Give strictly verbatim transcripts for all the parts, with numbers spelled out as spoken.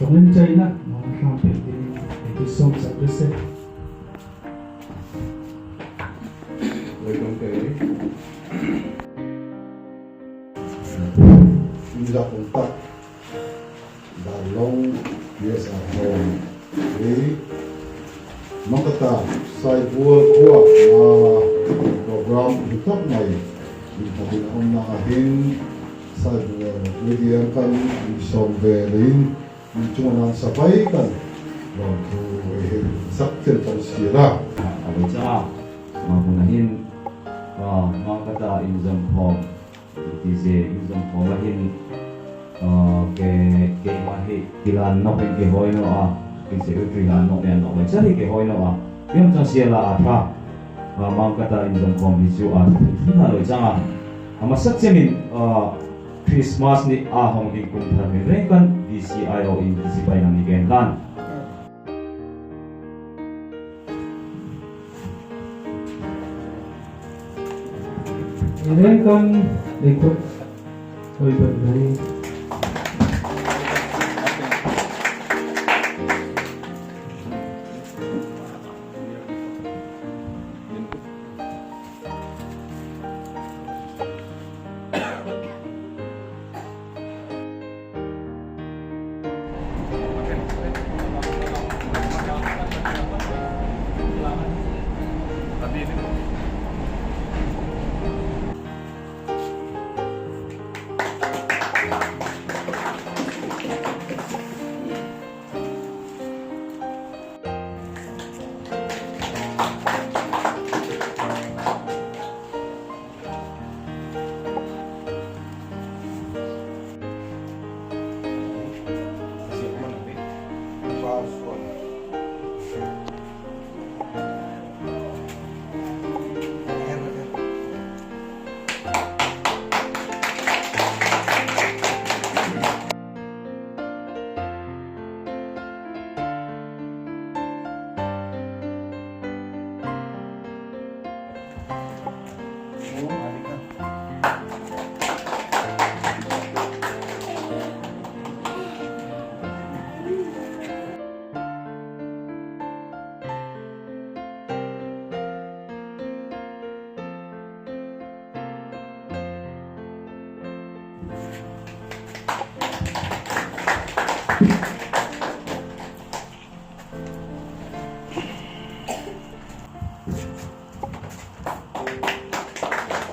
Tong in China, nang tang pe din, e ki som sa pe se. Welcome, Kei. Injak ung tak. Darlong P S R Home. Ei, Mangkata Saibual khua, ah, program hi tak mai. Inn hatin a omna a hin Saibual Media kan in som ve lin, inn chung a nang sapai kan. Lawmthu ei hil sak chen tong sila. A, a lawm chang a. Mangkata hin, ah, Mangkata Inzom Home. Ti se, Inzom Home a hin, ah, ke, keima hi, kilan nok hin kihoi no a, ki secretary lan nok nen nok, chari kihoi no a. Yom chang siala a tha, ah, Mangkata Inzom Home hi chu a, hi ha lawm chang a. A masak chen in, ah, Christmas ni a hong ding kum thar min reng kan, D C I O in D C pai nang ni gen kan. Rengkan lekot oi ban dari.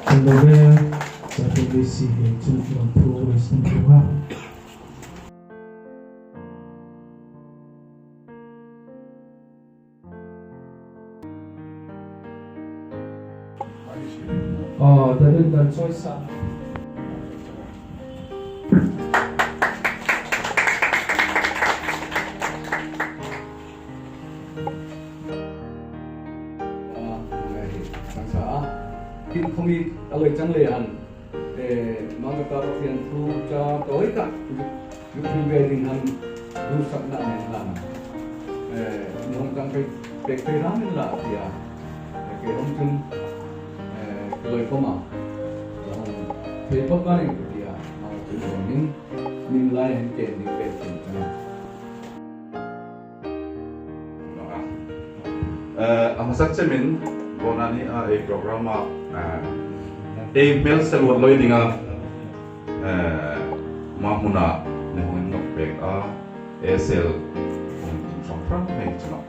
Honorable Sir P V C H Lampu Western Tuha. Oh, David dan choice sa. Ah, ngai hi, sang sa a. Kin khomi aloi chang le an. Eh, Mangkata Pathian thu cha toi ka, YouTube video ding han du sak na nen la na. Eh, nong tang pe, pe, pe ra nen la tia. Eh, ke hom chun, eh, ke loi koma. Hom pe pop ka nen tia. Mangkata thu nin, nin lai hen ke nin pe chen ka na. Eh, a masak chemin, bona ni a ei program a, eh, ei mel sel wat loi ding a, eh, ma hmun a, ne hmun nok pek a, ei sel, hmun song pram nei chino.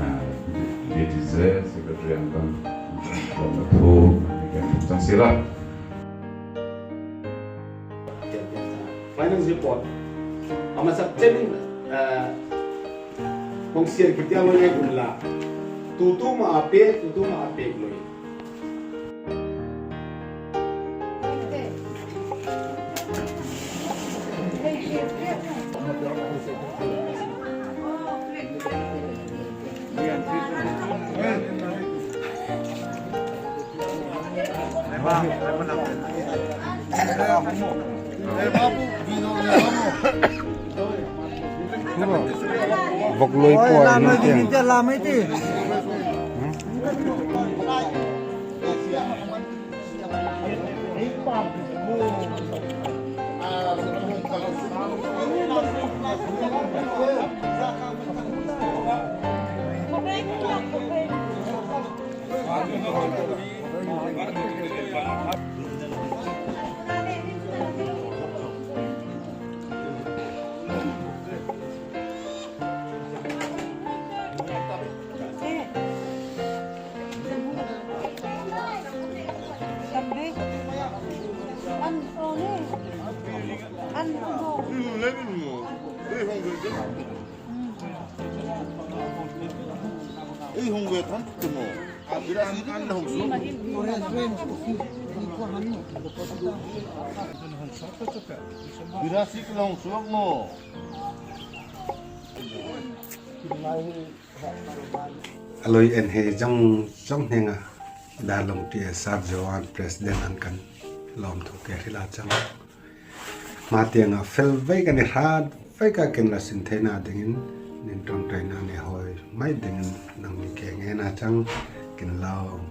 Eh, D T Z, Secretary ang kan, kan thu, kan chang sila. Final report. A masak chemin, eh, kong siar kitia lo ngai kum la. Tutu ma ape, tutu ma ape loi. Vok loi po lam ai ti, lam ai ti. Ei hong ve than te mo. Birasi di na hong suak. Birasi di na hong suak mo. Aloi en he jang jang henga. Darlong T S R Joint President an kan lawm thu ke hril a chang. Ma tiang a fel vei ka ni hrat vei ka kin la sin theina dingin, nin ton toina ni hoi mai dingin nang ni ke ngen a chang kin lawm.